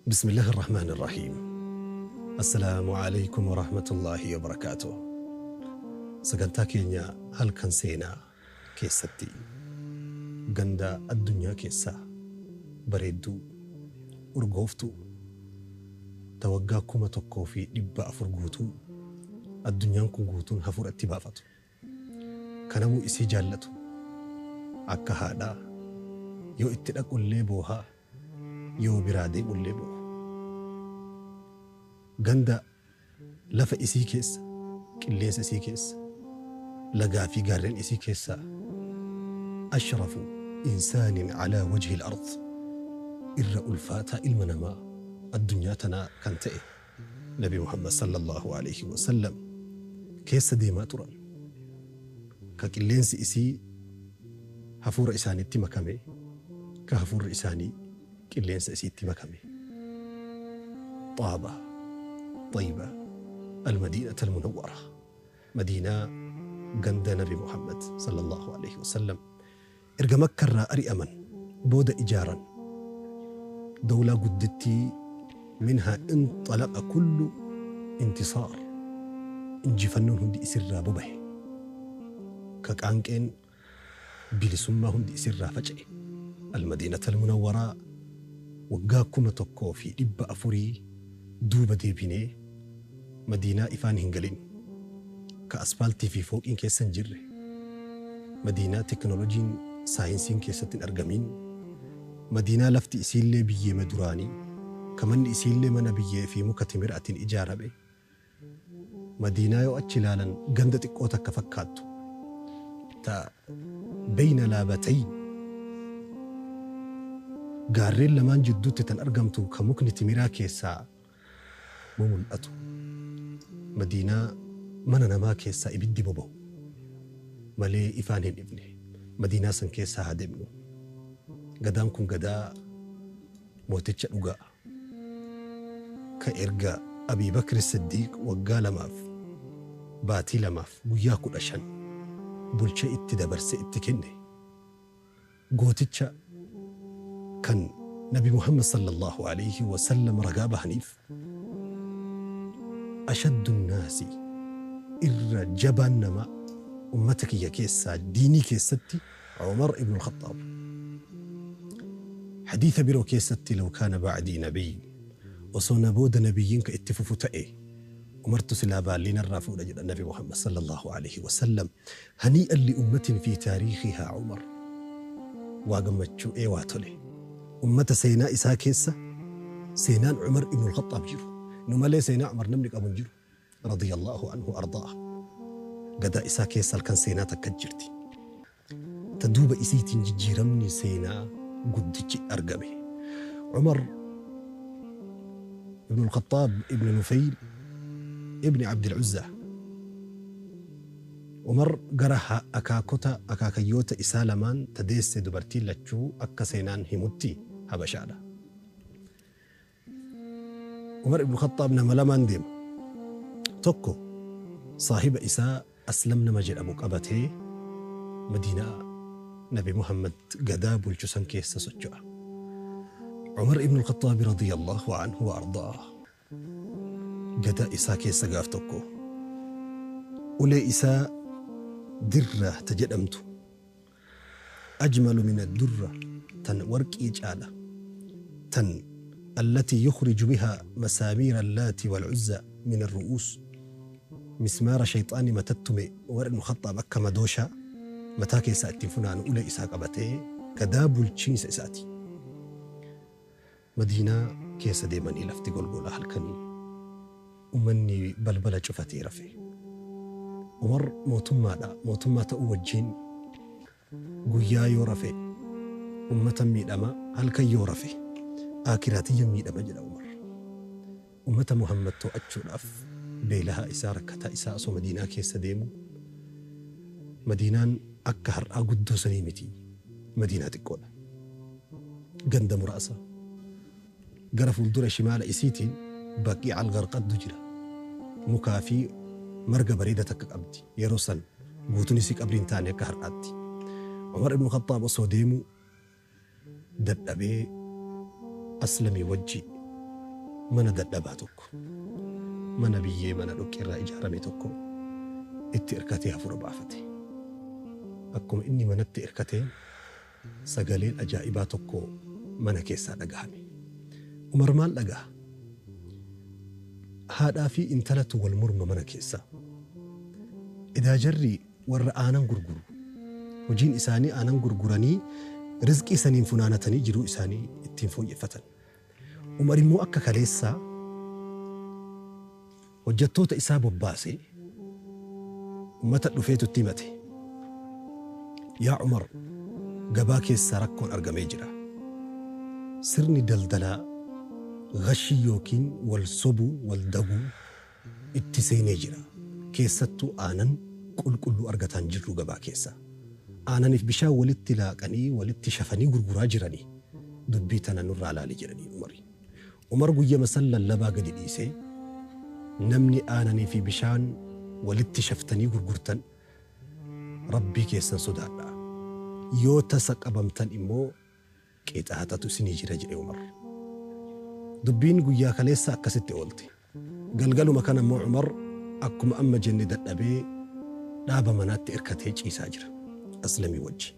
بسم الله الرحمن الرحيم. السلام عليكم ورحمة الله وبركاته. Sagantaa keenya halkan seenaa keessatti ganda addunyaa keessaa bareedduu urgooftuu ta waggaa 1400 guutuu addunyaan kun guutuun hafuuratti baafatu, kanamuu isii jaallatu, akka haadhaa yoo itti dhaqullee boohaa, yoo biraa deemullee booha, ganda lafa isii keessa, qilleensa isii keessa, lagaa fi gaarreen isii keessa ashrafu insaanin calaa wajhi al-ard, irra ulfaataa ilma namaa addunyaa tanaa kan ta'e Nabi Muhammad sallallahu alaihi wasallam keessa deemaa turan, ka qilleensi isii hafuura isaaniitti makame, ka hafuurri isaanii qilleensa isiitti makame, طابة طيبة المدينة المنورة، مدينة ganda Nabi Muhammad sallallahu alaihi wasallam erga Makkarraa ari'aman booda ijaaran, dawlaa guddittii minhaa inxalaqa kullu intisaar, injifannoon hundi isirraa bobahe, ka qaanqeen bilisummaa hundi isirraa faca'e, almadiinata almunawwaraa. Waggaa 1400 duuba deebinee Madiinaa ifaan hin galin, ka aspaaltii fi fooqiin keessa hin jirre, Madiinaa teknooloojiin saayinsiin keessatti hin argamin, Madiinaa lafti isiillee biyyeema duraanii, ka manni isiillee mana biyyee fi muka timiraatiin ijaarame, Madiinaa yoo achi ilaalan ganda xiqqoo takka fakkaattu, ta beyna laabatayn, gaarreen lamaan jidduutti tan argamtu, ka mukni timiraa keessaa mul'atu, Madiinaa mana namaa keessaa ibiddi boba'u malee ifaan hin ifne, Madiinaa san keessaa haa deemnu. Gadaan kun gadaa mooticha dhugaa ka erga Abii Bakri Siddiiq waggaa 2f baatii 2f guyyaa 15 bulchee itti dabarse itti kenne, gooticha kan Nabi Muhammad sallallahu alaihi wasallam ragaa bahaniif ashaddu nnaasi, irra jabaan namaa ummata kiyya keessaa diinii keessatti Umar ibn al-Khattaab. Hadiisa biroo keessatti law kaana ba'dii nabiy, osoo na booda nabiyyiin ka itti fufu ta'e, Umartu silaa baallii narraa fuudha jedha Nabi Muhammad sallallahu alaihi wasallam. Hanii'an li ummatin fi taariikhihaa Umar. Waa gammachuu ee waa tole. Ummata seenaa isaa keessa seenaan Umar ibn al-Khattaab jiru. Nu malee seenaa Umar namni qabu hin jiru. Radiyallahu anhu ardaa. Gadaa isaa keessa halkan seenaa takka jirti. Ta duuba isiitiin jijjiiramni seenaa guddichi argame. Umar ibn al-Khattaab ibn Nufayl ibn Abdil Uzza. Umar gara akaakota akaakayyoota isaa lamaan ta deesse dubartiin lachuu akka seenaan himutti Habashaadha. Umar ibn Khattaab nama lamaan deema. Tokko saahiba isaa Aslam nama jedhamu qabatee Madiinaa Nabi Muhammad gadaa bulchu san keessa socho'a. Umar ibn al-Khattaab radiyallahu anhu wa ardaa gadaa isaa keessa gaaf tokko ulee isaa dirra ta jedhamtu, ajmalu min ad-durra, tan warqii caala, tan التي يخرج بها مسامير اللات والعزى من الرؤوس، mismaara shayxaanni matattume Umar ibn Khattaab akka madooshaa mataa keessaa ittiin funaanu ulee isaa qabatee gadaa bulchiinsa isaati. Madiinaa keessa deemanii lafti golgolaa halkanii ummanni balbala cufatee rafe. Umar mootummaadha. Mootummaa ta'uu wajjin guyyaa yoo rafe ummata miidhama, halkan yoo rafe aakiraatiyya miidhama jedha Umar. Ummata Muhammad to'achuudhaaf beelahaa isaa, rakkataa isaa osoo Madiinaa keessa deemu, Madiinaan akka har'aa guddoo sanii miti. Madiinaa xiqqoodha. Ganda muraasa. Gara fuuldura shimaala isiitiin Baqii al-Garqaddu jira. Mukaa fi marga bareeda takka qabdi. Yeroo san guutuun isii qabrii hin taane akka har'aatti. Umar ibn Khattaab osoo deemu dadhabee Aslamii wajji Mana dadhabaa tokko, mana biyyee mana dhoqqeerraa ijaarame tokko itti hirkatee hafuura baafate. Akkuma inni manatti hirkateen sagaleen ajaa'ibaa tokko mana keessaa dhagahame. Umar maal dhagaha? Haadhaa fi intalatu wal morma mana keessaa. Edaa jarri warra aanan gurguru. Hojiin isaanii aanan gurguranii rizqii saniin funaanatanii jiruu isaanii ittiin fooyyeffatan. Umar immoo akka kaleessaa hojjettoota isaa bobbaasee ummata dhufeetu itti himate. Yaa Umar, gabaa keessaa rakkoon argamee jira. Sirni daldalaa gashii yookiin wal sobuun wal daguun itti seenee jira. Keessattuu aanan qulqulluu argataan jirru gabaa keessaa. Aananiif bishaan walitti laaqanii walitti shafanii gurguraa jiranii dubbii tana nurraa laali jedhanii Umari. Umar guyyama san lallabaa gadi dhiisee namni aananii fi bishaan walitti shaftanii gurgurtan Rabbii keessan sodaadhaa. Yoo tasa qabamtan immoo qixaaxatu isinii jira jedhe Umar. Dubbiin guyyaa kaleessa akkasitti oolte. Galgaluma kana immoo Umar akkuma amma jenne dadhabee dhaaba manaatti hirkatee ciisaa jira. Aslamii wajji.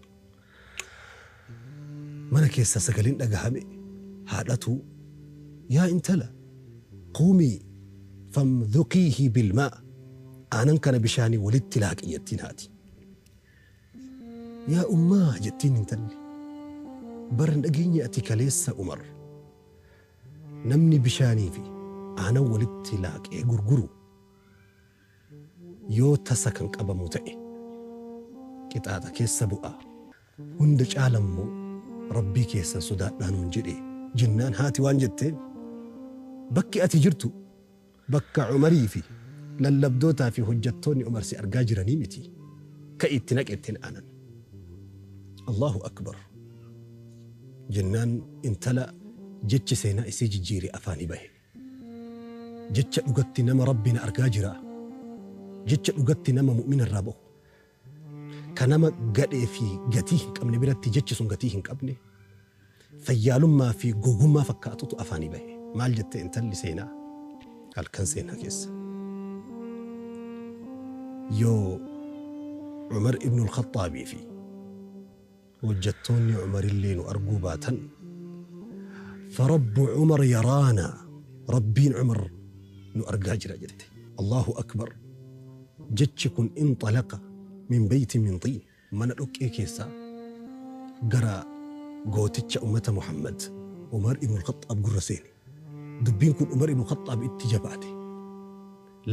Mana keessaa sagaleen dhagahame haadhatu yaa intala quumii famdhuqiihi bilmaa aanan kana bishaanii walitti laaqi jettiin haati. Yaa ummaa jettiin intalli. Bar hin dhageenye ati kaleessa Umar. Namni bishaanii fi aanan walitti laaqee gurguru yoo tasa kan qabamu ta'e qixaaxa keessa bu'a. Hunda caala immoo Rabbii keessan sodaadhaa nuun jedhe jennaan haati waan jetteen bakki ati jirtu bakka Umarii fi lallabdootaa fi hojjettoonni Umar si argaa jiranii miti. Ka'i itti naqi jetteen aanan. Allahu akbar. Jennaan intala jechi seenaa isii jijjiire afaanii bahe. Jecha dhugatti nama Rabbi na argaa jira. Jecha dhugatti nama mu'mina irraa bahu. Ka nama gadhee fi gatii hin qabne biratti jechi sun gatii hin qabne fayyaalummaa fi gogummaa fakkaatutu afaanii bahe. Maal jette intalli seenaa halkan seenaa keessa. Yoo Umar ibn al-Khaxaabii fi hojjettoonni Umarillee nu arguu baatan farabbu Umar yaraana Rabbiin Umar nu argaa jira jette. Allahu akbar. Jechi kun inxalaqa min beyti min xiin mana dhoqqee keessaa gara gooticha ummata Muhammad Umar ibn al-Khaxaab gurra seene. Dubbiin kun Umar ibn al-Khaxaab itti jabaate.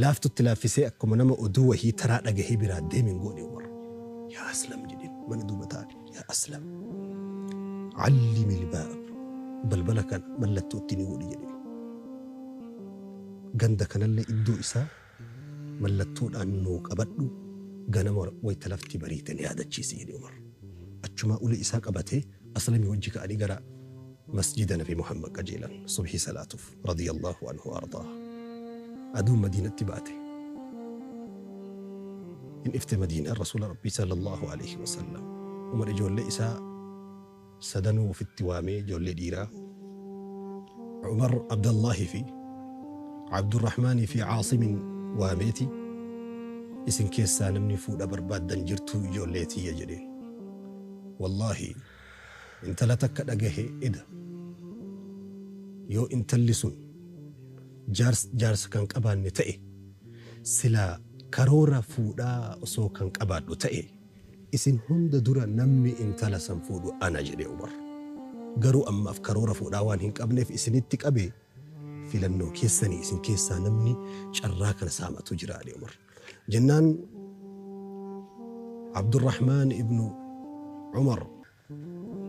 Laaftutti laaffisee akkuma nama oduu wahii taraa dhagahee biraa deemen goone Umar. Yaa Aslam jedheen mana duuba taa'e. Yaa Aslam allimi al-baab balbala kana mallattoo itti ni godhi jedheen. Ganda kanallee iddoo isaa mallattoodhaan nuu qabadhu ganama wayita lafti bariite ni yaadachiisi jedhe Umar. Achumaa ulee isaa qabatee Aslamii wajji ka'anii gara masjida Nabi Muhammad qajeelan subhii salaatuuf radiyallahu anhu ardaa. Aduun Madiinatti baate. Hin ifte Madiinaan Rasuula Rabbii sallallahu alaihi wasallam. Umar ijoollee isaa sadanuu ofitti waamee ijoollee dhiiraa Umar Abdallahi fi Abdurrahmaanii fi Caasimin waameeti isin keessaa namni fuudha barbaaddan jirtuu ijoollee tiyya jedheen. Wallaahi intala takka dhagahe eda yoo intalli sun jaarsa kan qabaanne ta'e silaa karoora fuudhaa osoo kan qabaadhu ta'e isin hunda dura namni intala san fuudhu ana jedhe Umar. Garuu ammaaf karoora fuudhaa waan hin qabneef isinitti qabe filannoo keessanii isin keessaa namni carraa kana saamatu jira jedhe Umar. Jennaan Abdurrahmaan ibnu Umar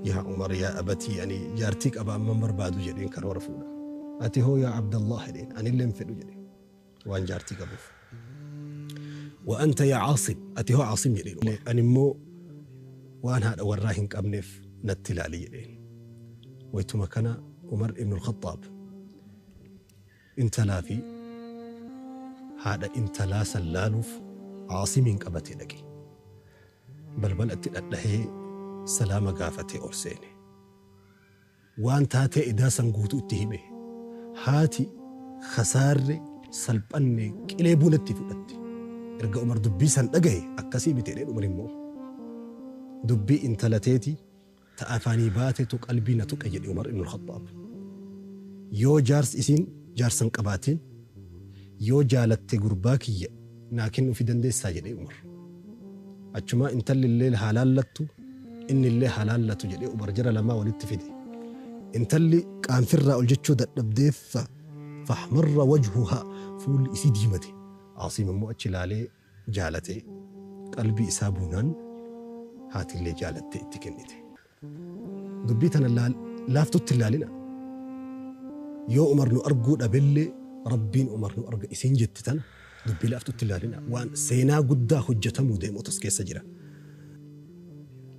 yaa Umar yaa abatii ani jaartii qaba amman barbaadu jedheen karoora fuudha. Ati hoo yaa Abdallah jedheen anillee hin fedhu jedhe waan jaartii qabuuf. Wa anta yaa Caasim ati hoo Caasim jedheen ani immoo waan haadha warraa hin qabneef natti ilaali jedheen. Waytuma kana Umar ibn al-Khattaab intalaa fi haadha intalaa san laaluuf Caasimiin qabatee dhaqe. Balbala itti dhadhahee salaama gaafatee ol seene. Waan taatee edaa san guutuu itti hime. Haati Khasaarre, salphanne, qilee buunetti fudhatte. Erga Umar dubbii san dhagahe akkasii miti jedheen Umar immoo. Dubbii intala teeti ta afaanii baatetu qalbii na tuqe jedhe Umar ibnul Khaxxaab. Yoo jaarsi isiin jaarsa hin qabaatin yoo jaalatte gurbaa kiyya naa kennuufi dandeessaa jedhee Umar. Achumaa intalli illee haa laallattu inni illee haa laallatu jedhee Umar jara lamaa walitti fide. Intalli qaanfirraa ol jechuu dadhabdee fahmarra wajhuhaa fuulli isii diimate. Aasiim ammoo achi laalee jaalatee qalbii isaa buunaan haatillee jaalattee itti kennite. Dubbii tana laaftutti hin laalina. Yoo Umar nu arguu dhabellee Rabbiin Umar nu arga isiin jette tana dubbii laaftutti hin laalina. Waan seenaa guddaa hojjatamuu deemutu as keessa jira.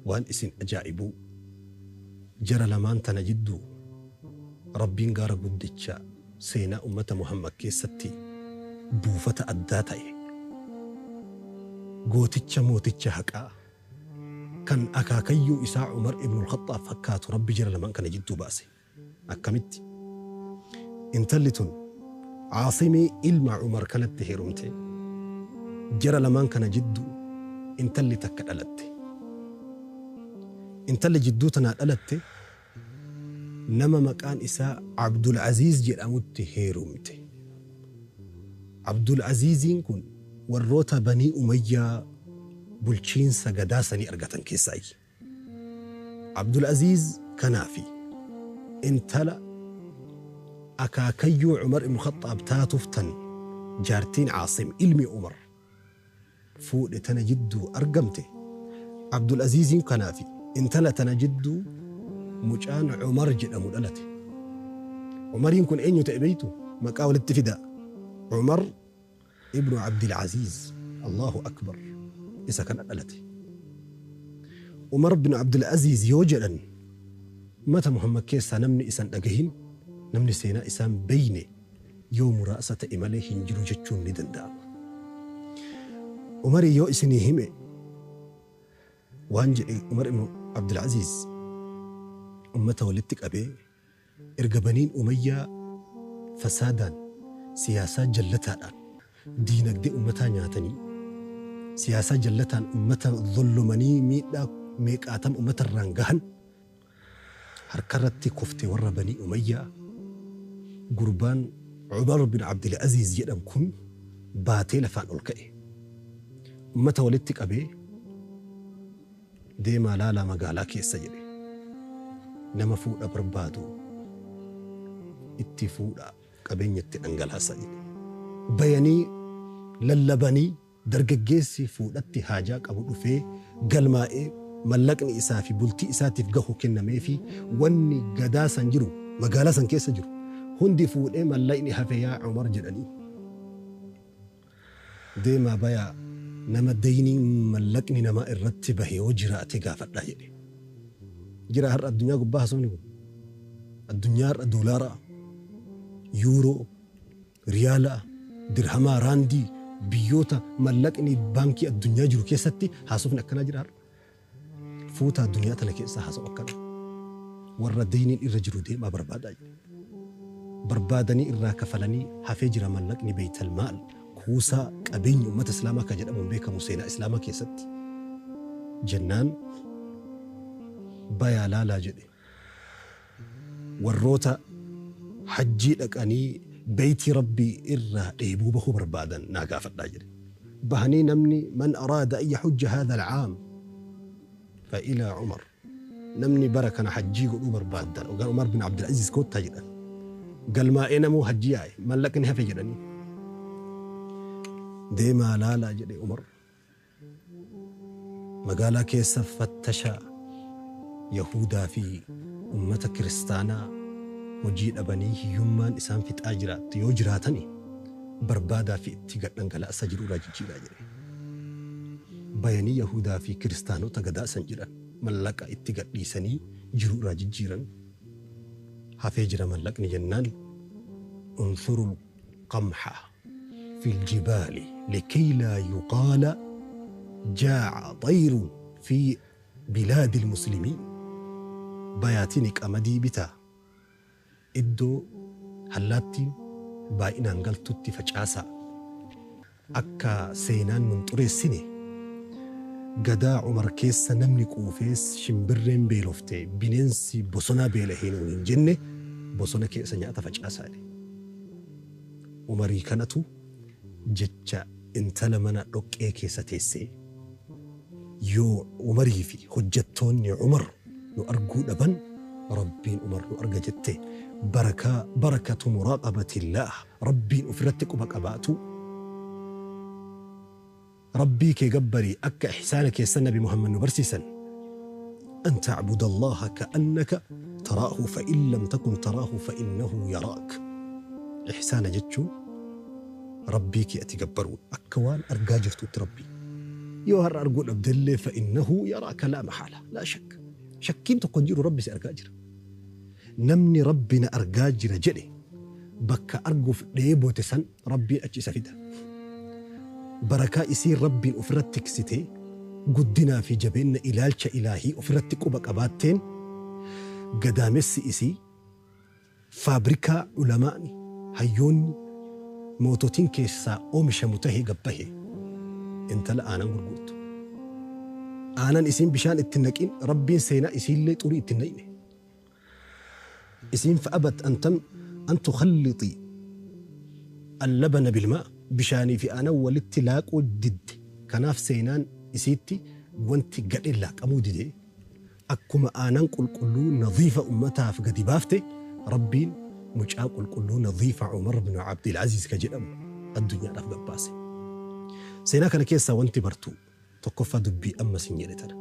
Waan isin ajaa'ibuu jara lamaan tana jidduu Rabbiin gaara guddicha seenaa ummata Muhammad keessatti buufata addaa ta'e gooticha mooticha haqaa kan akaakayyuu isaa Umar ibnul Khaxxaab fakkaatu Rabbi jara lamaan kana jidduu baase. Akkamitti? Intalli tun Aasimii ilma Umar kanatti heerumte. Jara lamaan kana jidduu intalli takka dhalatte. Intalli jidduu tanaa dhalatte nama maqaan isaa Abdul Aziiz jedhamutti heerumte. Abdul Aziiziin kun warroota Banii Umayyaa bulchiinsa gadaa sanii argatan keessaayyi. Abdul Aziiz kanaa fi intala akaakayyuu Umar ibn Khaxxaab taatuuf tan jaartiin Aasim ilmi Umar fuudhe tana jidduu argamte. Abdul Aziiziin kanaa fi intala tana jidduu mucaan Umar jedhamu dhalate. Umariin kun eenyu ta'e beeytu? Maqaa walitti fidaa. Umar ibnu Abdil Aziiz. Allahu Akbar. Isa kana dhalate. Umar bin Abdul Aziiz yoo jedhan ummata Muhammad keessaa namni isan dhagahin namni seenaa isaan beeyne yoo muraasa ta'e malee hin jiru jechuun ni danda'ama. Umarii yoo isinii hime waan jedhe Umar ibn Abdul Aziiz ummata walitti qabee erga baniin Umayyaa fasaadaan siyaasaa jallataadhaan diinagdee ummataa nyaatanii siyaasaa jallataan ummata zollomanii miidhaa meeqaatam ummatarraan gahan harkarratti kufte warra Banii Umayyaa gurbaan Umar bin Abdul Aziiz jedhan kun baatee lafaan ol ka'e. Ummata walitti qabee deemaa laalaa magaalaa keessa jedhe. Nama fuudha barbaadu itti fuudhaa qabeenya itti dhangalaasaa jedhe. Bayanii lallabanii Dargaggeessi fuudhatti haajaa qabu dhufee galmaa'ee mallaqni isaa fi bultii isaatiif gahu kennameefii wanni gadaa san jiru, magaalaa san keessa jiru, hundi fuudhee mallayni hafe yaa Umar jedhanii. Deemaa bayaa nama deyniin mallaqni namaa irratti bahe yoo jiraate gaafadhaa jedhe. Jiraa har'a addunyaa gubbaa haasofni kun? Addunyaa har'a doolaaraa, yuuroo, Riyaala, dirhamaa, raandii biyyoota mallaqni baankii addunyaa jiru keessatti haasofni akkanaa jira har'a. Fuuta addunyaa tana keessa haasa'u akkanaa. Warra deyniin irra jiru deemaa barbaadaa jedhe. Barbaadanii irraa kafalanii hafee jira mallaqni beeytal maal kuusaa qabeenya ummata islaamaa ka jedhamuun beekamu seenaa islaamaa keessatti. Jennaan bayaa laalaa jedhe. Warroota hajjii dhaqanii beeytii Rabbii irraa dheebuu bahuu barbaadan naa gaafadhaa jedhe. Bahanii namni man araada an yahujja haadha al-aam fa ilaa Umar. Namni bara kana hajjii godhuu barbaaddan gara Umar bin Abdul Aziz koottaa jedhan. Galmaa'ee namuu hajjii yaa'e mallaqni hafe jedhanii. Deemaa laalaa jedhe Umar. Magaalaa keessa fattashaa Yahuudaa fi ummata Kiristaanaa hojii dhabanii hiyyummaan isaan fixaa jiraattu yoo jiraatani barbaadaa fi itti gad dhangalaasa jiru irraa jijjiiraa jedhe. Bayanii Yahuudaa fi Kiristaanota gadaa san jiran mallaqa itti gad dhiisanii jiru irraa jijjiiran. Hafee jira mallaqni jennaan unsurul qamha في الجبال لكي لا يقال جاع طير في بلاد المسلمين bayaatiin qamadii bitaa iddoo hallaattiin baay'inaan galtutti facaasaa. Akka seenaan nun xureessine gadaa Umar keessa namni quufees shimbirreen beelofte bineensi bosonaa beelahee nuun hin jenne bosona keessa nyaata facaasaa jedhe. Umarii kanatu jecha intala mana dhoqqee keessa teessee yoo Umarii fi hojjettoonni Umar nu arguu dhaban Rabbiin Umar nu arga jette barakaa barakatu muraaqabatillaah Rabbiin ofirratti quba qabaatu Rabbii kee gabbarii akka ihsaana keessa Nabi Muhammad nu barsiisan an ta'buda Allaha ka'annaka taraahu fa in lam takun taraahu fa innahu yaraak. Ihsaana jechuun Rabbii kee ati gabbaruu akka waan argaa jirtutti Rabbii. Yoo har'a arguu dhabdellee fa innahu yaraaka laa mahaala laa shakka. Shakkiin tokko hin jiru Rabbi si argaa jira. Namni Rabbi na argaa jira jedhe bakka arguuf dheebote san Rabbiin achi isa fida. Barakaa isiin Rabbiin ofirratti tiksitee guddinaa fi jabeenna ilaalcha ilaahii ofirratti quba qabaatteen gadaamessi isii faabrikaa ulamaani hayyoonni moototiin keessaa oomishamu tahee gabbahe intala aanan gurgurtu. Aanan isiin bishaan itti naqin Rabbiin seenaa isiillee xurii itti naqne. Isiin fa'abat an tukhallixi allabana bilmaa bishaanii fi aanan walitti laaquu didde. Kanaaf seenaan isiitti wanti gadheen laaqamuu dide akkuma aanan qulqulluu nadiifa ummataaf gadi baafte Rabbiin mucaa qulqulluu nadiifa Umar ibn Abdil Aziz ka jedhamu addunyaadhaaf gabbaase. Seenaa kana keessaa wanti bartu tokkoffaa dubbii amma sin jedhe tana.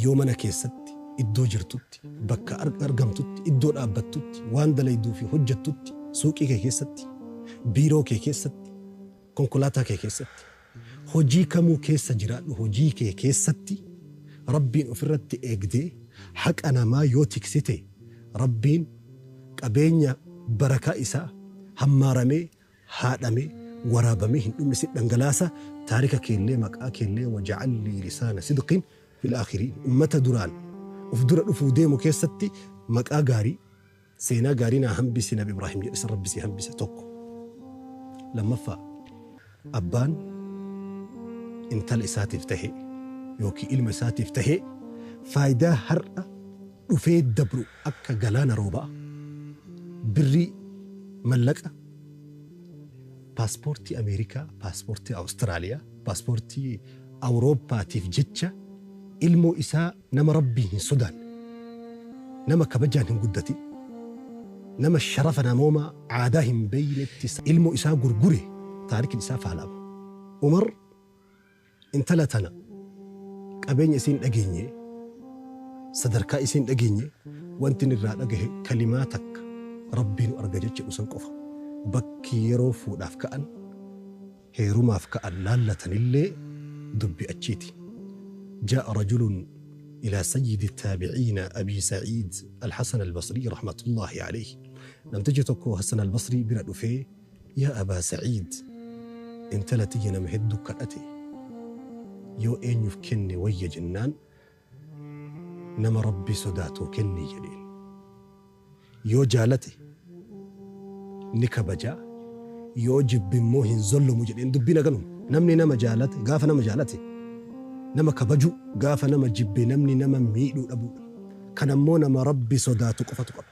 Yoo mana keessatti iddoo jirtutti bakka argamtutti iddoo dhaabbattutti waan dalayduu fi hojjettutti suuqii kee keessatti biiroo kee keessatti konkolaataa kee keessatti hojii kamuu keessa jiraadhu hojii kee keessatti Rabbiin ofirratti eegdee haqa namaa yoo tiksite Rabbiin qabeenya barakaa isaa hammaaramee haadhamee waraabamee hin dhumne si dhangalaasa taarika keellee maqaa keellee waja'allii lisaana sidqin fil aakhiriin ummata duraan uf dura dhufuu deemu keessatti maqaa gaarii seenaa gaarii naa hambisi Nabi Ibraahim jedhe san Rabbi si hambise tokko. Lammaffaa abbaan intala isaatiif tahe yookiin ilma isaatiif tahe faayidaa har'a dhufee dabru akka galaana roobaa birrii mallaqa paaspoortii Ameerikaa, paaspoortii Awustiraaliyaa, paaspoortii Awurooppaatiif jecha ilmoo isaa nama Rabbii hin sodaanne, nama kabajaan hin guddatin, nama sharafa namoomaa aadaa hin beeynetti ilmoo isaa gurgure taarikin isaa faalama. Umar intala tana qabeenya isiin dhageenye sadarkaa isiin dhageenye wanti inni irraa dhagahe kalimaa takka Rabbiin arga jecha san qofa. Bakki yeroo fuudhaaf ka'an heerumaaf ka'an laallatanillee dubbi achiiti. جاء رجل إلى سيد التابعين أبي سعيد الحسن البصري رحمة الله عليه. لم تجدك حسن البصري بلا فيه يا أبا سعيد انتلتي نمهدك أتي يو إن يفكني ويا جنان نما ربي صداتو كني جليل يو جالتي نكبجا يو جب موهن زلمو جلين دبينا قالهم نمني نما جالتي قاف نما جالتي نما كبجو قاف نما جب نمني نما ميلو أبو كان مو نما ربي صداتو قفتو قب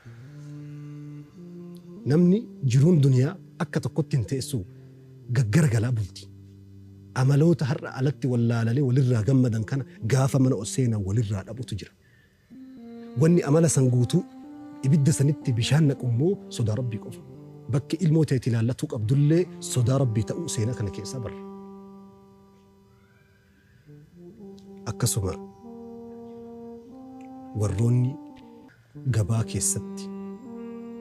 نمني جرون دنيا أكا تقوتين تيسو gaggargalaa bulti. Amaloota har'a alatti wallaalale walirraa gammadan kana gaafa mana ol seenan walirraa dhabutu jira. Wanni amala san guutuu ibidda sanitti bishaan naqu immoo sodaa Rabbii qofa. Bakki ilmoo ta'e ilaallatuu qabdullee sodaa Rabbii ta'uu seenaa kana keessaa barra. Akkasuma warroonni gabaa keessatti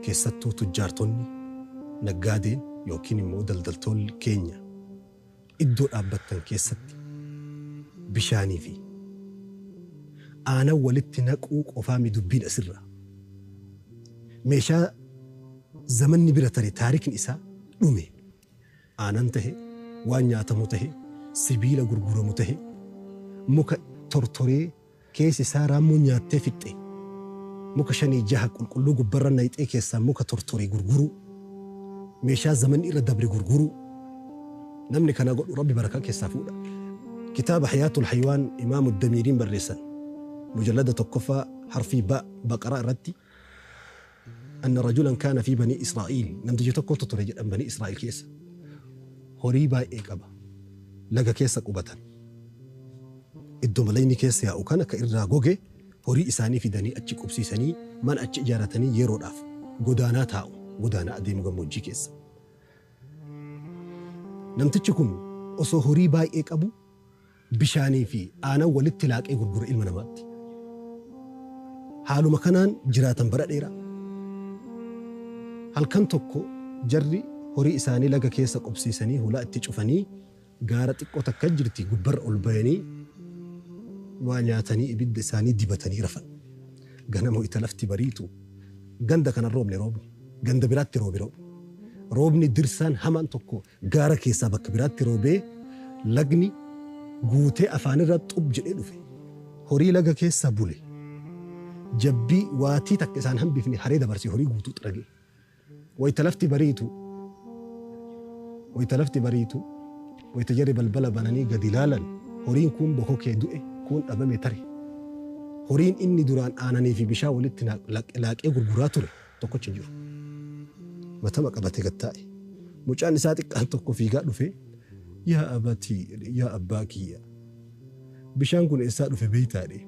keessattuu tujjaartonni naggaadeen yookiin immoo daldaltoonni keenya iddoo dhaabbattan keessatti bishaanii fi aanan walitti naquu qofaa mi dubbiin asirra. Meeshaa zamanni bira tare taarikni isaa dhume aanan tahe waan nyaatamu tahe sibiila gurguramu tahe muka tortoree keessi isaa raammoo nyaattee fixxe muka 5 6 qulqulluu gubbarra nayxee keessaa muka tortoree gurguruu Meeshaa zamanni irra dabre gurguruu. Namni kana godhu Rabbi barakaa keessaa fuudha. Kitaaba Hayaatul Haywaan Imaamu Damiiriin barreessan. Mujallada tokkoffaa harfii ba baqaraa irratti anna rajulan kaana fi banii Israa'iil namtichi tokkotu ture jedhan banii Israa'iil keessa. Horii baay'ee qaba. Laga keessa qubatan. Iddoo malayni keessa yaa'u kana ka irraa goge horii isaanii fidanii achi qubsiisanii mana achi ijaaratanii yeroodhaaf godaanaa taa'u. Godaanaa adeemu gammoojjii keessa. Namtichi kun osoo horii baay'ee qabu bishaanii fi aanan walitti laaqee gurgura ilma namaatti. Haaluma kanaan jiraatan bara dheeraa. Halkan tokko jarri horii isaanii laga keessa qubsiisanii hulaa itti cufanii gaara xiqqoo takka jirti gubbarra ol bayanii waa nyaatanii ibidda isaanii dibatanii rafan. Ganama ita lafti bariitu ganda kana roobne roobni ganda biraatti roobe roobni. Roobni dirsaan hamaan tokko gaara keessaa bakka biraatti roobee lagni guutee afaanirra xub jedhee dhufe. Horii laga keessa bule. Jabbii waatii takka isaan hambifne haree dabarsee horii guutuu xirage. Wayita lafti bariitu wayita lafti bariitu wayita jarri balbala bananii gadi ilaalan horiin kun bokokee du'e kun dhabame tare. Horiin inni duraan aananii fi bishaan walitti laaqee gurguraa ture tokkochi hin jiru. Matama qabatee gad taa'e. Mucaan isaa xiqqaan tokko fiigaa dhufe yaa abatii yaa abbaa kiyya bishaan kun eessaa dhufe beeytaadhe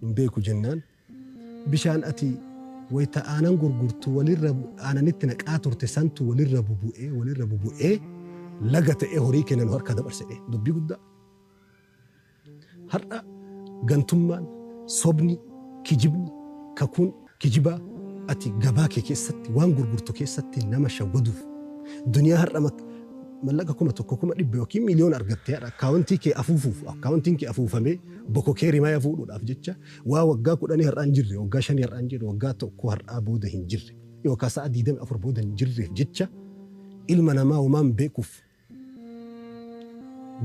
hin beeku jennaan bishaan ati wayita aanan gurgurtu walirra aananitti naqaa turte santu walirra bubu'ee walirra bubu'ee laga ta'ee horii kennan harka dabarsedhe dubbii guddaa. Har'a gantummaan sobni kijibni kakuun kijibaa ati gabaa kee keessatti waan gurgurtu keessatti nama shawwaduuf duniyaa har'a mallaqa 1000 100,000 yookiin miliyoona argattee har'a akkaawuntii kee afuufuuf akkaawuntiin kee afuufamee bokokee rimaaya fuudhuudhaaf jecha waa waggaa 10 har'aa hin jirre waggaa 5 har'aa hin jirre waggaa 1 har'aa booda hin jirre yookaan sa'a 24 booda hin jirreef jecha ilma namaa homaan beekuuf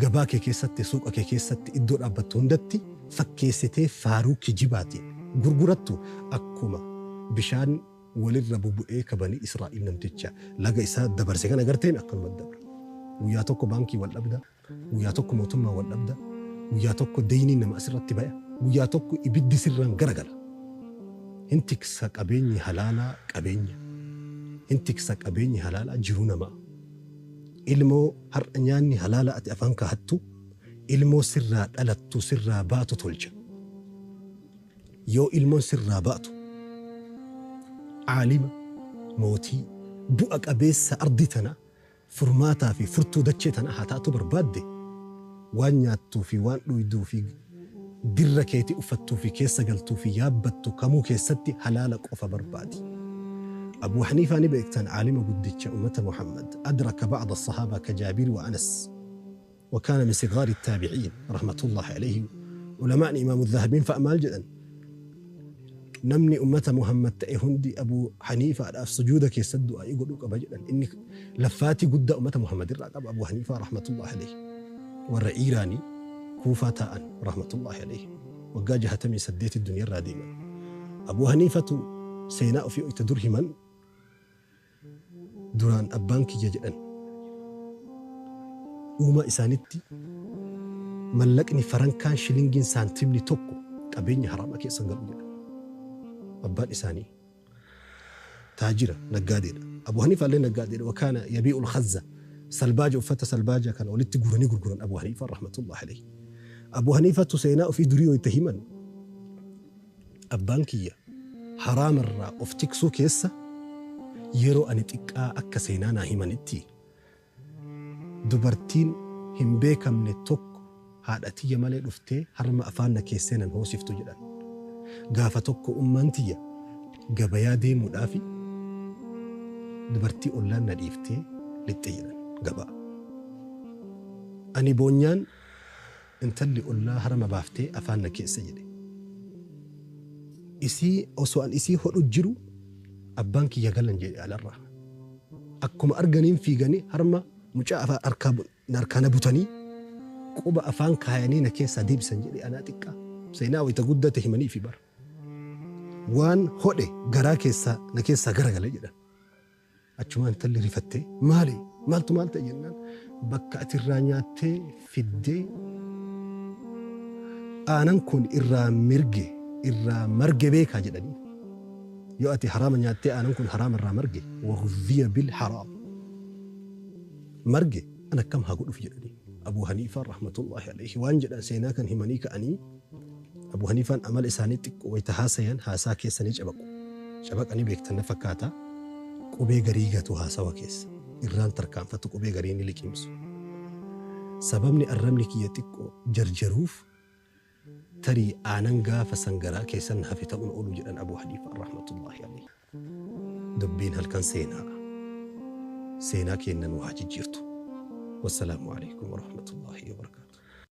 gabaa kee keessatti suuqa kee keessatti iddoo dhaabbattu hundatti fakkeessitee faaruu kijibaatiin gurgurattu akkuma bishaan walirra bubu'ee kabanii Israa'il namticha laga isaa dabarse kana agarteen akkanuma dabra. Guyyaa tokko baankii wal dhabda, guyyaa tokko mootummaa wal dhabda, guyyaa tokko deeyniin nama asirratti baya, guyyaa tokko ibiddi sirraan garagala. Hin tiksa qabeenyi halaalaa qabeenya. Hin tiksa qabeenyi halaalaa jiruu namaa. Ilmoo har'a nyaanni halaalaa ati afaan kaa'attu ilmoo sirraa dhalattu sirraa baatu tolcha. Yoo ilmoon sirraa baatu caalima mootii bu'a qabeessa ardii tana furmaataa fi furtuu dachee tana haa taatu barbaadde waan nyaattuu fi waan dhuyduu fi dirra keetii uffattuu fi keessa galtuu fi yaabbattu kamuu keessatti halaala qofa barbaadi. Abu Haniifaa ni beektan caalima guddicha ummata Muhammad adraka ba'da as-sahaaba ka Jaabir wa Anas wa kaana min sigaari at-taabi'iin rahmatullahi alayhi ulamaan imaamu Dhahabiin fa'a maal jedhan namni ummata Muhammad ta'e hundi Abu Haniifaadhaaf sujuuda keessatti du'aa'ii godhuu qaba jedhan inni laffaatii guddaa ummata Muhammad irraa qaba Abu Haniifaa rahmatullahi alayhi warra Iiraanii Kuufaa taa'an rahmatullahi alayhi waggaa 68 duniyaa irraa deeman. Abu Haniifatu seenaa ofii itti dur himan duraan abbaan kiyya jedhan uumaa isaanitti mallaqni farankaan shilingiin saantimni tokko qabeenya haramaa keessa hin galu jedhan. Abbaan isaanii taajira naggaadeedha. Abu Haniifaa illee naggaadeedha. Wakaana yabii'ul khazza salbaaja uffata salbaaja kana walitti guuranii gurguran Abu Haniifaa rahmatullahi alayhi. Abu Haniifatu seenaa ofii durii yoo itti himan abbaan kiyya haraamarraa of tiksuu keessa yeroo ani xiqqaa akka seenaa naa himanitti dubartiin hin beekamne tokko haadha tiyya malee dhuftee harma afaan na keessee nan hoosiftu jedhan. Gaafa tokko ummaan tiyya gabayaa deemuudhaafi dubartii ollaan na dhiiftee lixxe jedhan gabaa. Ani boonyaan intalli ollaa harma baaftee afaan na keessa jedhe. Isii osoo an isii hodhu jiru abbaan kiyya galan jedhe alarraa. Akkuma arganiin fiiganii harma mucaa afaan harkaa na butanii quba afaan kaayanii na keessaa deebisan jedhe anaa xiqqaa. Seenaa wayita guddate himanii fi bara. Waan hodhe garaa keessaa na keessaa garagale jedhan. Achumaan intalli rifattee maali maaltu maal ta'e jennaan bakka ati irraa nyaattee fiddee aanan kun irraa mirge irraa marge beekaa jedhanii. Yoo ati haraama nyaattee aanan kun haraama irraa marge waghudhiya bil haraam marge an akkam haa godhuuf jedhanii. Abuu Haniifaan rahmatullahi alayhi waan jedhan seenaa kan himanii ka'anii Abuu Haniifaan amala isaanii xiqqoo wayita haasayan haasaa keessa ni cabaqu. Cabaqanii beektan na fakkaata. Qubee garii gatu haasawa keessa. Irraan tarkaanfatu qubee garii ni liqimsu. Sababni arrabni kiyya xiqqoo jarjaruuf tarii aanan gaafa san garaa keessan na hafe ta'uun oolu jedhan Abuu Haniifaan rahmatullahi alayhi. Dubbiin halkan seenaa. Seenaa keenna nu haa jijjiirtu. Wassalaamu alaikum warahmatullahi wabarakaatuh.